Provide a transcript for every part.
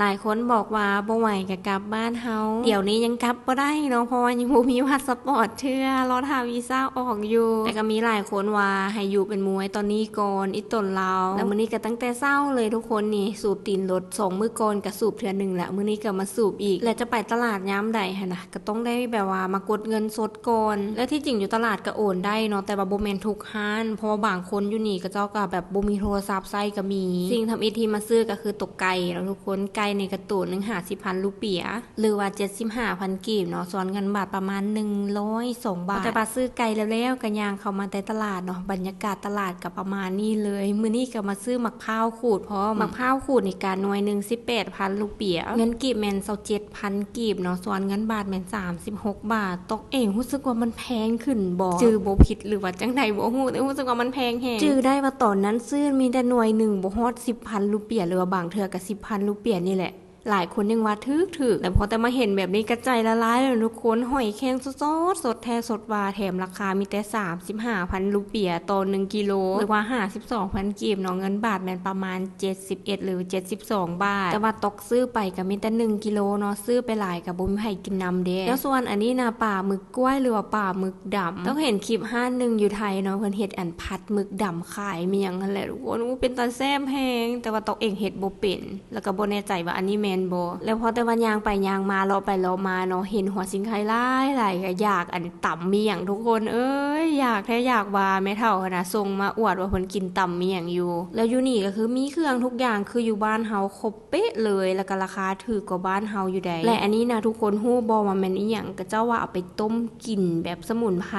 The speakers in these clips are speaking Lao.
ຫຼາຍຄົນບອກວ່າບໍ່ໄຫວກໍກັບບ້ານເຮົາ ດຽວນີ້ຍັງກັບບໍ່ໄດ້ເນາະ ເພາະວ່າຍັງບໍ່ມີພາສປອດເທື່ອ ລໍຖ້າວີຊາອອກຢູ່. ແຕ່ກໍມີຫຼາຍຄົນວ່າໃຫ້ຢູ່ເປັນໝູ່ໄອ້ຕອນນີ້ກ່ອນ ອີ່ຕົນລາວ. ແລ້ວມື້ນີ້ກໍຕັ້ງແຕ່ເຊົ້າເລີຍທຸກຄົນນີ້ ສູບຕີນລົດ ສອງມື້ກ່ອນກໍສູບເທື່ອໜຶ່ງລະ ມື້ນີ້ກໍມາສູບອີກ. ແລະຈະໄປຕະຫຼາດຍາມໃດຫັ້ນນະ ກໍຕ້ອງໄດ້ແບບວ່າມາກົດເງິນສົດກ່ອນ. ແລະທີ່ຈິງຢູ່ຕະຫຼາດກໍໂອນໄດ້ເນາະ ແຕ່ວ່າບໍ່ແມ່ນທຸກຮ້ານ ເພາະວ່າບາງຄົນຢູ່ນີ້ເຂົາເຈົ້າກໍແບບບໍ່ມີໂທລະສັບໃຊ້ກໍມີ. ສິ່ງທຳອິດທີ່ມາຊື້ກໍຄືຕົວໄກ່ເນາະທຸກຄົນ ໄກ່ນີ້ກໍໂຕໜຶ່ງຫ້າສິບພັນຣູປຽ ຫຼືວ່າເຈັດສິບຫ້າພັນກີບເນາະ ສ່ວນເງິນບາດປະມານໜຶ່ງຮ້ອຍສອງບາດ. ແຕ່ວ່າຊື້ໄກ່ແລ້ວໆກໍຍ່າງເຂົ້າມາແຕ່ຕະຫຼາດເນາະ ບັນຍາກາດຕະຫຼາດກໍປະມານນີ້ເລີຍ. ມື້ນີ້ກໍມາຊື້ໝາກພ້າວຂູດພ້ອມ ໝາກພ້າວຂູດນີ້ກໍໜ່ວຍໜຶ່ງສິບແປດພັນຣູປຽ ເງິນກີບແມ່ນຊາວເຈັດ ພັນກີບເນາະ ສ່ວນເງິນບາດແມ່ນສາມສິບຫົກບາດ. ຕອກເອງຮູ້ສຶກວ່າມັນແພງຂຶ້ນບໍ່? ຈື່ບໍ່ຜິດ ຫຼືວ່າຈັ່ງໃດບໍ່ຮູ້ ແຕ່ຮູ້ສຶກວ່າມັນແພງແຮງ. ຈື່ໄດ້ວ່າຕອນນັ້ນຊື້ມີແຕ່ໜ່ວຍໜຶ່ງບໍ່ຮອດສິບພັນຣູປຽ ຫຼືວ່າບາງເທື່ອກໍສິບພັນຣູປຽນີ້ແຫຼະ. ຫຼາຍຄົນຍັງວ່າຖືກໆ ແລ້ວພໍແຕ່ມາເຫັນແບບນີ້ກໍໃຈລະລາຍແລ້ວທຸກຄົນ. ຫອຍແຄງສົດໆ ສົດແທ້ສົດວ່າ ແຖມລາຄາມີແຕ່ສາມສິບຫ້າພັນຣູປຽຕໍ່ໜຶ່ງກິໂລ ຫຼືວ່າຫ້າສິບສອງພັນກີບເນາະ ເງິນບາດແມ່ນປະມານເຈັດສິບເອັດ ຫຼື ເຈັດສິບສອງບາດ. ແຕ່ວ່າຕອກຊື້ໄປກໍມີແຕ່ໜຶ່ງກິໂລເນາະ ຊື້ໄປຫຼາຍກໍບໍ່ມີໃຜກິນນຳເດ້. ແລ້ວສ່ວນອັນນີ້ນະ ປາໝຶກກ້ວຍ ຫຼືວ່າປາໝຶກດຳ ຕອກເຫັນຄລິບຮ້ານໜຶ່ງຢູ່ໄທເນາະ ເພິ່ນເຮັດອັນຜັດໝຶກດຳຂາຍ ມີຫຍັງຫັ້ນແຫຼະທຸກຄົນ. ໂອ້ ເປັນຕາແຊບແຮງ ແຕ່ວ່າຕອກເອງເຮັດບໍ່ເປັນ ແລ້ວກໍບໍ່ແນ່ໃຈວ່າອັນນີ້ແມ່ນບໍ່. ແລ້ວພໍແຕ່ວ່າຍ່າງໄປຍ່າງມາ ເລາະໄປເລາະມາເນາະ ເຫັນຫົວຊິງໄຄຫຼາຍໆ ກໍຢາກອັນຕຳໝ້ຽງທຸກຄົນເອີຍ ຢາກແທ້ຢາກວ່າ. ແມ່ເຖົ້າຫັ້ນນະສົ່ງມາອວດວ່າເພິ່ນກິນຕຳໝ້ຽງຢູ່. ແລ້ວຢູ່ນີ້ກໍຄືມີເຄື່ອງທຸກຢ່າງຄືຢູ່ບ້ານເຮົາຄົບເປະເລີຍ ແລ້ວກໍລາຄາຖືກກວ່າບ້ານເຮົາຢູ່ໃດ. ແລະອັນນີ້ນະທຸກຄົນຮູ້ບໍ່ວ່າແມ່ນອີ່ຫຍັງ? ເຂົາເຈົ້າວ່າເອົາໄປຕົ້ມກິນແບບສະໝຸນໄພ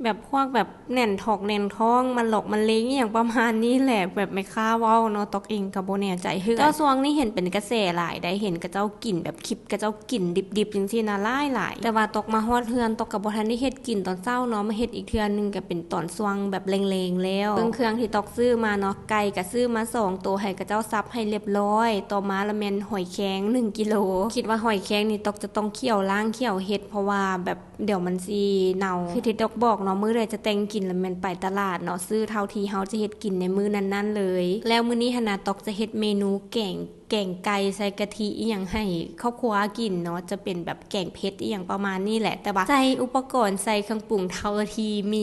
ແບບພວກແບບ ແໜ້ນຖອກແໜ້ນທ້ອງ ມັນຫຼອກມັນເລັງ ອີ່ຫຍັງປະມານນີ້ແຫຼະ ແບບແມ່ຄ້າເວົ້າເນາະ ຕອກເອງກໍບໍ່ແນ່ໃຈຄືກັນ. ແຕ່ວ່າຊ່ວງນີ້ເຫັນເປັນກະແສຫຼາຍໄດ໋ ເຫັນເຂົາເຈົ້າກິນແບບ ຄລິບເຂົາເຈົ້າກິນດິບໆ ຈັ່ງຊີ້ນະ ຫຼາຍໆ. ແຕ່ວ່າຕອກມາຮອດເຮືອນ ຕອກກໍບໍ່ທັນໄດ້ເຮັດກິນຕອນເຊົ້າເນາະ ມາເຮັດອີກເທື່ອໜຶ່ງກໍເປັນຕອນຊ່ວງແບບແລງໆແລ້ວ. ເບິ່ງເຄື່ອງທີ່ຕອກຊື້ມາເນາະ ໄກ່ກໍຊື້ມາສອງໂຕ ໃຫ້ເຂົາເຈົ້າສັບໃຫ້ລຽບຮ້ອຍ. ຕໍ່ມາລະແມ່ນຫອຍແຄງໜຶ່ງກິໂລ. ຄິດວ່າຫອຍແຄງນີ້ ຕອກຈະຕ້ອງຂ້ຽວລ້າງຂ້ຽວເຮັດ ເພາະວ່າແບບ ດຽວມັນຊິເນົ່າ. ຄືທີ່ຕອກບອກເນາະ ມື້ໃດຈະແຕ່ງກິນລະແມ່ນໄປຕະຫຼາດເນາະ ຊື້ເທົ່າທີ່ເຮົາຈະເຮັດກິນໃນມື້ນັ້ນໆເລີຍ. ແລ້ວມື້ນີ້ຫັ້ນນະ ຕອກຈະເຮັດເມນູແກງ ແກງໄກ່ໃສ່ກະທິອີ່ຫຍັງໃຫ້ຄອບຄົວກິນເນາະ ຈະເປັນແບບແກງເຜັດອີ່ຫຍັງປະມານນີ້ແຫຼະ ແຕ່ວ່າໃສ່ອຸປະກອນ ໃສ່ເຄື່ອງປຸງເທົ່າທີ່ມີ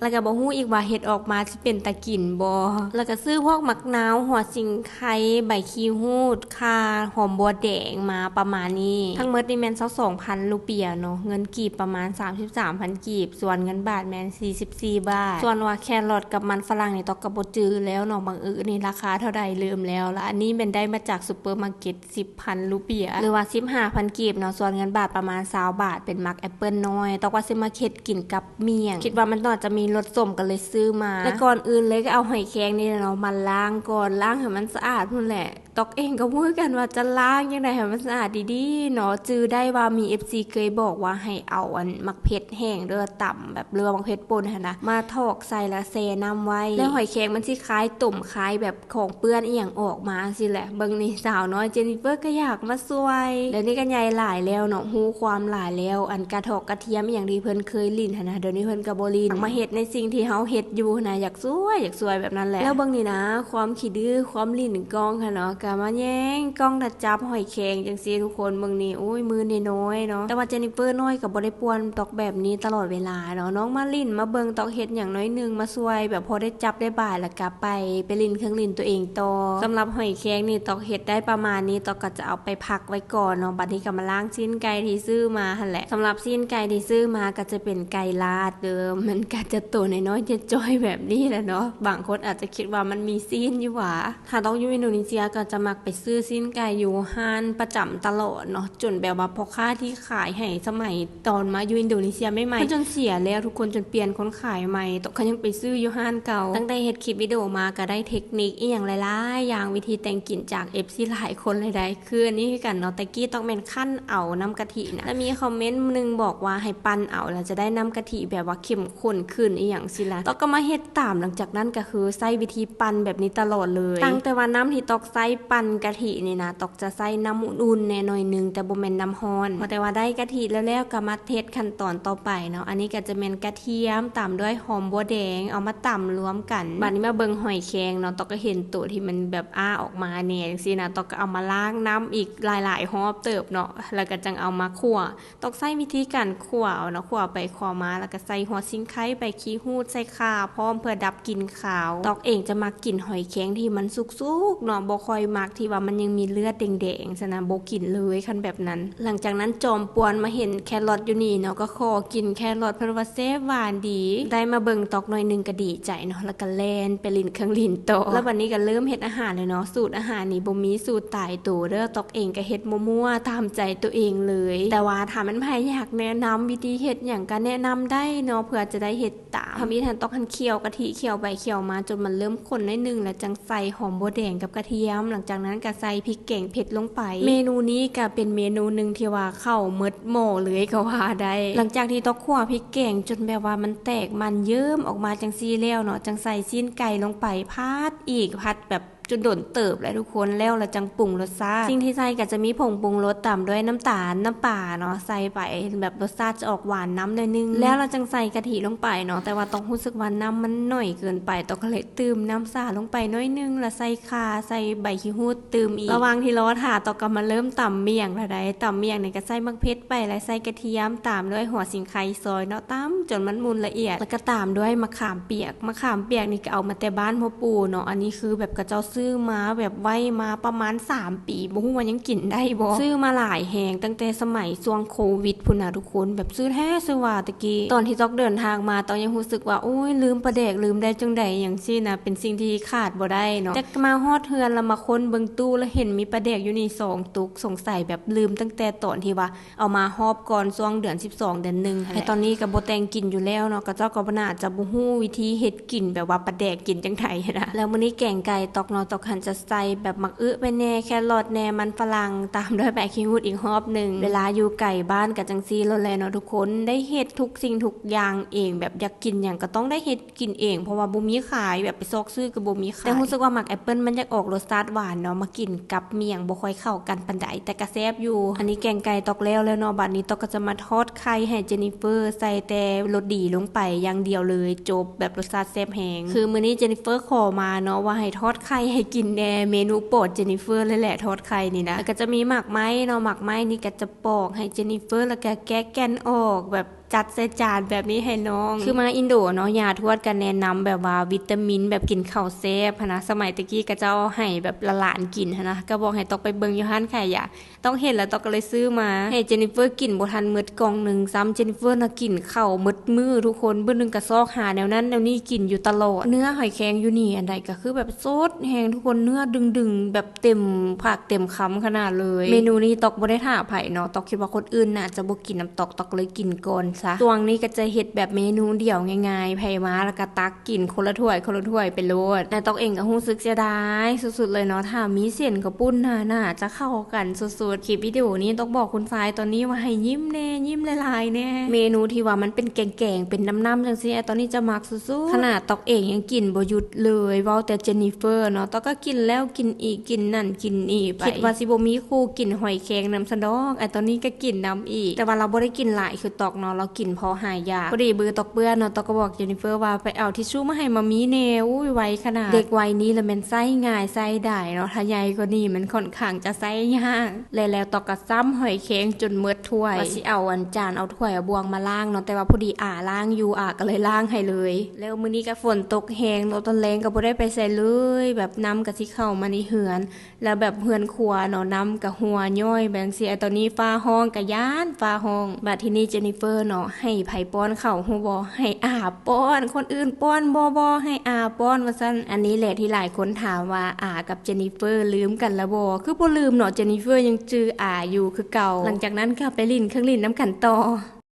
ແລ້ວກໍບໍ່ຮູ້ອີກວ່າເຮັດອອກມາຊິເປັນຕາກິນບໍ່. ແລ້ວກໍຊື້ພວກໝາກນາວ ຫົວຊິງ ໄຄ ໃບຂີ້ຫູດ ຂ່າ ຫອມບົວແດງມາປະມານນີ້. ທັງໝົດນີ້ແມ່ນຊາວສອງພັນຣູປຽເນາະ ເງິນກີບປະມານສາມສິບສາມພັນກີບ ສ່ວນເງິນບາດແມ່ນສີ່ສິບສີ່ບາດ. ສ່ວນວ່າແຄຣອດກັບມັນຝຣັ່ງນີ້ ຕອກກໍບໍ່ຈື່ແລ້ວເນາະ ບັງເອີນນີ້ລາຄາເທົ່າໃດ ລືມແລ້ວລະ. ອັນນີ້ແມ່ນໄດ້ມາຈາກຊຸບເປີມາເກັດ ສິບພັນຣູປຽ ຫຼືວ່າສິບຫ້າພັນກີບເນາະ ສ່ວນເງິນບາດປະມານຊາວບາດ ເປັນໝາກແອັບເປິ້ນນ້ອຍ. ຕອກວ່າຊິມາເຮັດກິນກັບໝ້ຽງ ຄິດວ່າມັນໜ້າຈະມີລົດສົ້ມ ກໍເລີຍຊື້ມາ. ແລະ ກ່ອນອື່ນເລີຍກໍເອົາຫອຍແຄງນີ້ແຫຼະເນາະ ມາລ້າງກ່ອນ ລ້າງໃຫ້ມັນສະອາດພຸ້ນແຫຼະ. ຕອກເອງກໍບໍ່ຮູ້ຄືກັນວ່າຈະລ້າງຈັ່ງໃດໃຫ້ມັນສະອາດດີໆເນາະ. ຈື່ໄດ້ວ່າມີເອັຟຊີເຄີຍບອກວ່າໃຫ້ເອົາອັນໝາກເຜັດແຫ້ງເດີ ຕຳແບບ ຫຼືວ່າໝາກເຜັດປົ່ນຫັ້ນນະ ມາຖອກໃສ່ແລ້ວແຊ່ນ້ຳໄວ້ ແລ້ວຫອຍແຄງມັນຊິຄາຍຕົມ ຄາຍແບບຂອງເປື້ອນອີ່ຫຍັງອອກມາຊີ້ແຫຼະ. ເບິ່ງນີ້ ສາວນ້ອຍເຈນນິເຟີກໍຢາກມາຊ່ວຍ ດຽວນີ້ກໍໃຫຍ່ຫຼາຍແລ້ວເນາະ ຮູ້ຄວາມຫຼາຍແລ້ວ. ອັນກະເທາະກະທຽມອີ່ຫຍັງທີ່ເພິ່ນເຄີຍຫຼິ້ນຫັ້ນນະ ດຽວນີ້ເພິ່ນກໍບໍ່ຫຼິ້ນ ມາເຮັດໃນສິ່ງທີ່ເຮົາເຮັດຢູ່ຫັ້ນນະ ຢາກຊ່ວຍ ຢາກຊ່ວຍແບບນັ້ນແຫຼະ. ແລ້ວເບິ່ງນີ້ນະ ຄວາມຂີ້ດື້ ຄວາມຫຼິ້ນກ້ອງຫັ້ນເນາະ ກໍມາແຍ່ງກ້ອງ ຖ້າຈັບຫອຍແຄງຈັ່ງຊີ້ທຸກຄົນ ເບິ່ງນີ້ ໂອ້ຍ ມືນ້ອຍໆເນາະ. ແຕ່ວ່າເຈນນິເຟີນ້ອຍກໍບໍ່ໄດ້ປ່ວນຕອກແບບນີ້ຕະຫຼອດເວລາເນາະ ນ້ອງມາຫຼິ້ນມາເບິ່ງ ຕອກເຮັດຫຍັງໜ້ອຍໜຶ່ງ ມາຊ່ວຍແບບພໍໄດ້ຈັບໄດ້ບາຍ ແລ້ວກໍໄປ ໄປຫຼິ້ນເຄື່ອງຫຼິ້ນຕົວເອງຕໍ່. ສຳລັບຫອຍແຄງນີ້ ຕອກເຮັດໄດ້ປະມານນີ້ ຕອກກໍຈະເອົາໄປພັກໄວ້ກ່ອນເນາະ. ບັດນີ້ກໍມາລ້າງຊີ້ນໄກ່ທີ່ຊື້ມາຫັ້ນແຫຼະ. ສຳລັບຊີ້ນໄກ່ທີ່ຊື້ມາກໍຈະເປັນໄກ່ລາດເດີ ມັນກໍຈະໂຕນ້ອຍໆຈ້ອຍໆແບບນີ້ແຫຼະເນາະ. ບາງຄົນອາດຈະຄິດວ່າມັນມີຊີ້ນຢູ່ຫວາ. ຖ້າຕອກຢູ່ອິນໂດເນເຊຍກໍຈະມັກໄປຊື້ຊີ້ນໄກ່ຢູ່ຮ້ານປະຈຳຕະຫຼອດເນາະ ຈົນແບບວ່າພໍ່ຄ້າທີ່ຂາຍໃຫ້ສະໄໝຕອນມາຢູ່ອິນໂດເນເຊຍໃໝ່ໆ ເພິ່ນຈົນເສຍແລ້ວທຸກຄົນ ຈົນປ່ຽນຄົນຂາຍໃໝ່ ຕອກກໍຍັງໄປຊື້ຢູ່ຮ້ານເກົ່າ. ຕັ້ງແຕ່ເຮັດຄລິບວິດີໂອມາກໍໄດ້ເທັກນິກອີ່ຫຍັງຫຼາຍໆຢ່າງ ວິທີແຕ່ງກິນຈາກເອັຟຊີຫຼາຍຄົນເລີຍໄດ໋ ຄືອັນນີ້ຄືກັນເນາະ. ແຕ່ກີ້ຕອກແມ່ນຄັ້ນເອົານ້ຳກະທິນະ ແລ້ວມີຄອມເມັນໜຶ່ງບອກວ່າໃຫ້ປັ່ນເອົາ ແລ້ວຈະໄດ້ນ້ຳກະທິແບບວ່າເຂັ້ມ ຂົນຂຶ້ນອີ່ຫຍັງຊີ້ລະ ຕອກກໍມາເຮັດຕາມ. ຫຼັງຈາກນັ້ນກໍຄືໃຊ້ວິທີປັ່ນແບບນີ້ຕະຫຼອດເລີຍ ຕັ້ງແຕ່ວ່ານ້ຳທີ່ຕອກໃຊ້ ປັ່ນກະທິນີ້ນະ ຕອກຈະໃສ່ນ້ຳອຸ່ນໆແດ່ໜ້ອຍໜຶ່ງ ແຕ່ບໍ່ແມ່ນນ້ຳຮ້ອນ. ພໍແຕ່ວ່າໄດ້ກະທິແລ້ວໆ ກໍມາເຮັດຂັ້ນຕອນຕໍ່ໄປເນາະ. ອັນນີ້ກໍຈະແມ່ນກະທຽມ ຕາມດ້ວຍຫອມບົວແດງ ເອົາມາຕຳລວມກັນ. ບາດນີ້ມາເບິ່ງຫອຍແຄງເນາະ ຕອກກໍເຫັນໂຕທີ່ມັນແບບອ້າອອກມາແດ່ຈັ່ງຊີ້ນະ ຕອກກໍເອົາມາລ້າງນ້ຳອີກຫຼາຍໆຮອບເຕີບເນາະ ແລ້ວກໍຈັ່ງເອົາມາຂົ້ວ. ຕອກໃຊ້ວິທີການຂົ້ວເອົາເນາະ ຂົ້ວໄປຂົ້ວມາ ແລ້ວກໍໃສ່ຫົວຊິງໄຄ ໃບຂີ້ຫູດ ໃສ່ຂ່າພ້ອມ ເພື່ອດັບກິ່ນຄາວ. ຕອກເອງຈະມັກກິນຫອຍແຄງທີ່ມັນສຸກໆເນາະ ບໍ່ຄ່ອຍມັກທີ່ວ່າມັນຍັງມີເລືອດແດງໆຊັ້ນນະ ບໍ່ກິນເລີຍຄັນແບບນັ້ນ. ຫຼັງຈາກນັ້ນຈອມປ່ວນມາເຫັນແຄຣອດຢູ່ນີ້ເນາະ ກໍຂໍກິນແຄຣອດ ເພິ່ນວ່າແຊບຫວານດີ. ໄດ້ມາເບິ່ງຕອກໜ້ອຍໜຶ່ງກໍດີໃຈເນາະ ແລ້ວກໍແລ່ນໄປຫຼິ້ນເຄື່ອງຫຼິ້ນຕໍ່. ແລ້ວບັດນີ້ກໍເລີ່ມເຮັດອາຫານເລີຍເນາະ ສູດອາຫານນີ້ບໍ່ມີສູດຕາຍໂຕເດີ້ ຕອກເອງກໍເຮັດມົວໆຕາມໃຈໂຕເອງເລີຍ. ແຕ່ວ່າຖ້າແມ່ນໃຜຢາກແນະນຳວິທີເຮັດຫຍັງກໍແນະນຳໄດ້ເນາະ ເພື່ອຈະໄດ້ເຮັດຕາມ. ທຳອິດຫັ້ນ ຕອກຫັ້ນ ຂ້ຽວກະທິ ຂ້ຽວໄປຂ້ຽວມາຈົນມັນເລີ່ມຂຸ້ນໜ້ອຍໜຶ່ງ ແລ້ວຈັ່ງໃສ່ຫອມບົວແດງກັບກະທຽມ. ຫຼັງຈາກນັ້ນກໍໃສ່ພິກແກງເຜັດລົງໄປ. ເມນູນີ້ກໍເປັນເມນູໜຶ່ງທີ່ວ່າເຂົ້າໝົດໝໍ້ເລີຍກໍວ່າໄດ້. ຫຼັງຈາກທີ່ຕອກຂົ້ວພິກແກງຈົນແບບວ່າມັນແຕກມັນເຍິ້ມອອກມາຈັ່ງຊີ້ແລ້ວເນາະ ຈັ່ງໃສ່ຊີ້ນໄກ່ລົງໄປ ຜັດອີກ ຜັດແບບ ຈົນດົນເຕີບແຫຼະທຸກຄົນ ແລ້ວລະຈັ່ງປຸງລົດຊາດ. ສິ່ງທີ່ໃສ່ກໍຈະມີຜົງປຸງລົດ ຕາມດ້ວຍນ້ຳຕານ ນ້ຳປາເນາະ ໃສ່ໄປ ແບບລົດຊາດຈະອອກຫວານນຳໜ້ອຍໜຶ່ງ ແລ້ວລະຈັ່ງໃສ່ກະທິລົງໄປເນາະ. ແຕ່ວ່າຕອກຮູ້ສຶກວ່ານ້ຳມັນໜ້ອຍເກີນໄປ ຕອກກໍເລີຍຕື່ມນ້ຳສາລົງໄປໜ້ອຍໜຶ່ງ ລະໃສ່ຂ່າ ໃສ່ໃບຂີ້ຫູດຕື່ມອີກ. ລະຫວ່າງທີ່ລໍຖ້າ ຕອກກໍມາເລີ່ມຕຳໝ້ຽງລະໄດ໋. ຕຳໝ້ຽງນີ້ກໍໃສ່ໝາກເຜັດໄປ ລະໃສ່ກະທຽມ ຕາມດ້ວຍຫົວຊິງໄຄຊອຍເນາະ ຕຳຈົນມັນໝຸ່ນລະອຽດ ລະກໍຕາມດ້ວຍມະຂາມປຽກ. ມະຂາມປຽກນີ້ກໍເອົາມາແຕ່ບ້ານພໍ່ປູ່ເນາະ ອັນນີ້ຄືແບບເຂົາເຈົ້າຊື້ມາແບບໄວ້ມາປະມານສາມປີ ບໍ່ຮູ້ວ່າຍັງກິນໄດ້ບໍ່ ຊື້ມາຫຼາຍແຮງ ຕັ້ງແຕ່ສະໄໝຊ່ວງໂຄວິດພຸ້ນນະທຸກຄົນ ແບບຊື້ແທ້ຊື້ວ່າແຕ່ກີ້. ຕອນທີ່ຕອກເດີນທາງມາ ຕອກຍັງຮູ້ສຶກວ່າ ໂອ້ຍ ລືມປາແດກ ລືມໄດ້ຈັ່ງໃດຫຍັງຊີ້ນະ ເປັນສິ່ງທີ່ຂາດບໍ່ໄດ້ເນາະ. ແຕ່ມາຮອດເຮືອນລະມາຄົ້ນເບິ່ງຕູ້ ລະເຫັນມີປາແດກຢູ່ນີ້ສອງຕຸກ ສົງໄສແບບລືມຕັ້ງແຕ່ຕອນທີ່ວ່າ ເອົາມາຮອບກ່ອນຊ່ວງເດືອນສິບສອງ ເດືອນໜຶ່ງຫັ້ນແຫຼະ ແຕ່ຕອນນີ້ກໍບໍ່ແຕ່ງກິນຢູ່ແລ້ວເນາະ ເຂົາເຈົ້າກໍບໍ່ໜ້າຈະບໍ່ຮູ້ວິທີເຮັດກິນ ແບບວ່າປາແດກກິນຈັ່ງໃດຫັ້ນນະ. ແລ້ວມື້ນີ້ແກງໄກ່ຕອກເນາະ ຕອກຫັ້ນຈະໃສ່ແບບໝາກອຶໄປແດ່ ແຄຣອດແດ່ ມັນຝຣັ່ງ ຕາມດ້ວຍໃບຂີ້ຫູດອີກຮອບໜຶ່ງ. ເວລາຢູ່ໄກບ້ານກໍຈັ່ງຊີ້ໂລດແຫຼະເນາະທຸກຄົນ ໄດ້ເຮັດທຸກສິ່ງທຸກຢ່າງເອງ ແບບຢາກກິນຫຍັງກໍຕ້ອງໄດ້ເຮັດ ກິນເອງ ເພາະວ່າບໍ່ມີຂາຍ ແບບໄປຊອກຊື້ກໍບໍ່ມີຂາຍ. ແຕ່ຮູ້ສຶກວ່າໝາກແອບເປິ້ນມັນຢາກອອກລົດຊາດຫວານເນາະ ມາກິນກັບໝ້ຽງບໍ່ຄ່ອຍເຂົ້າກັນປານໃດ ແຕ່ກະແຊບຢູ່. ອັນນີ້ແກງໄກ່ຕອກແລ້ວແລ້ວເນາະ ບາດນີ້ຕອກກໍຈະມາທອດໄຂ່ໃຫ້ເຈນິເຟີ ໃສ່ແຕ່ລົດດີລົງໄປຢ່າງດຽວເລີຍ ຈົບ ແບບລົດຊາດແຊບແຮງ. ຄືມື້ນີ້ເຈນິເຟີຂໍມາເນາະ ວ່າໃຫ້ທອດໄຂ່ໃຫ້ກິນແດ່ ເມນູໂປດເຈນິເຟີເລີຍແຫຼະ ທອດໄຂ່ນີ້ນະ. ແລ້ວກໍຈະມີໝາກໄມ້ເນາະ ໝາກໄມ້ນີ້ກໍຈະປອກໃຫ້ເຈນິເຟີ ແລ້ວກໍແກະແກ່ນອອກ ແບບ ຈັດໃສ່ຈານແບບນີ້ໃຫ້ນ້ອງ. ຄືມາອິນໂດເນາະ ຍ່າທວດກໍແນະນຳແບບວ່າວິຕາມິນ ແບບກິນເຂົ້າແຊບຫັ້ນນະ ສະໄໝແຕ່ກີ້ເຂົາເຈົ້າໃຫ້ແບບຫຼານໆກິນຫັ້ນນະ ກໍບອກໃຫ້ຕອກໄປເບິ່ງຢູ່ຮ້ານຂາຍຢາ ຕອກເຫັນແລ້ວຕອກກໍເລີຍຊື້ມາໃຫ້ເຈນິເຟີກິນ ບໍ່ທັນໝົດກ່ອງໜຶ່ງຊ້ຳ ເຈນິເຟີນະກິນເຂົ້າໝົດມື້ທຸກຄົນ ມື້ໜຶ່ງກໍຊອກຫາແນວນັ້ນແນວນີ້ກິນຢູ່ຕະຫຼອດ. ເນື້ອຫອຍແຄງຢູ່ນີ້ອັນໃດກໍຄືແບບສົດແຮງທຸກຄົນ ເນື້ອດຶງໆ ແບບ ເຕັມຜັກເຕັມຄຳຂະໜາດເລີຍ. ເມນູນີ້ຕອກບໍ່ໄດ້ຖ້າໃຜເນາະ ຕອກຄິດວ່າຄົນອື່ນໜ້າຈະບໍ່ກິນນຳຕອກ ຕອກເລີຍກິນກ່ອນຊະ. ຊ່ວງນີ້ກໍຈະເຮັດແບບເມນູດຽວງ່າຍໆ ໃຜມາແລ້ວກໍຕັກກິນຄົນລະຖ້ວຍ ຄົນລະຖ້ວຍໄປໂລດ. ແຕ່ຕອກເອງກໍຮູ້ສຶກເສຍດາຍສຸດໆເລີຍເນາະ ຖ້າມີເສັ້ນເຂົ້າປຸ້ນໜ້າ ໜ້າຈະເຂົ້າກັນສຸດໆ. ຄລິບວິດີໂອນີ້ຕອກບອກຄຸນຊາຍຕອນນີ້ວ່າໃຫ້ຍິ້ມແດ່ ຍິ້ມຫຼາຍໆແດ່. ເມນູທີ່ວ່າມັນເປັນແກງໆ ເປັນນ້ຳໆ ຈັ່ງຊີ້ ຕອນນີ້ຈະມັກ ສຸດໆ ຂະໜາດຕອກເອງຍັງກິນບໍ່ຢຸດເລີຍ ເວົ້າແຕ່ເຈນນິເຟີເນາະ ຕອກກໍກິນແລ້ວກິນອີກ ກິນນັ້ນກິນນີ້ໄປ ຄິດວ່າຊິບໍ່ມີຄູ່ກິນຫອຍແຄງນຳຊັ້ນດອກ ອາ ຕອນນີ້ກໍກິນນຳອີກ ແຕ່ວ່າລາວບໍ່ໄດ້ກິນຫຼາຍຄືຕອກເນາະ ລາວກິນພໍຫາຍຢາກ. ພໍດີມືຕອກເປື້ອນເນາະ ຕອກກໍບອກເຈນນິເຟີວ່າ ໄປເອົາທິຊູມາໃຫ້ມາມີແດ່ ໂອ້ຍ ໄວຂະໜາດ ເດັກໄວນີ້ລະແມ່ນໃຊ້ງ່າຍໃຊ້ດາຍເນາະ ຖ້າໃຫຍ່ກວ່ານີ້ມັນຂ້ອນຂ້າງຈະໃຊ້ຍາກ. ແລະ ແລ້ວຕອກກໍຊ້ຳຫອຍແຄງຈົນໝົດຖ້ວຍ ວ່າຊິເອົາອັນຈານເອົາຖ້ວຍເອົາບ່ວງມາລ້າງເນາະ ແຕ່ວ່າພໍດີອາລ້າງຢູ່ ອາກໍເລີຍລ້າງໃຫ້ເລີຍ. ແລ້ວມື້ນີ້ກໍຝົນຕົກແຮງເນາະ ຕອນແລງກໍບໍ່ໄດ້ໄປໃສເລີຍ ແບບນ້ຳກໍຊິເຂົ້າມາໃນເຮືອນ ແລ້ວແບບເຮືອນຄົວເນາະ ນ້ຳກໍຮົ່ວຍ້ອຍໄປຈັ່ງຊີ້ ອາ ຕອນນີ້ຟ້າຮ້ອງ ກໍຢ້ານຟ້າຮ້ອງ. ບາດທີນີ້ເຈນນິເຟີເນາະ ໃຫ້ໃຜປ້ອນເຂົ້າຮູ້ບໍ່? ໃຫ້ອາປ້ອນ ຄົນອື່ນປ້ອນບໍ່ ບໍ່ ໃຫ້ອາປ້ອນວ່າຊັ້ນ. ອັນນີ້ແຫຼະທີ່ຫຼາຍຄົນຖາມວ່າ ອາກັບເຈນນິເຟີລືມກັນລະບໍ່? ຄືບໍ່ລືມເນາະ ເຈນນິເຟີຍັງຈື່ອາຢູ່ຄືເກົ່າ. ຫຼັງຈາກນັ້ນກໍໄປຫຼິ້ນເຄື່ອງຫຼິ້ນນຳກັນຕໍ່.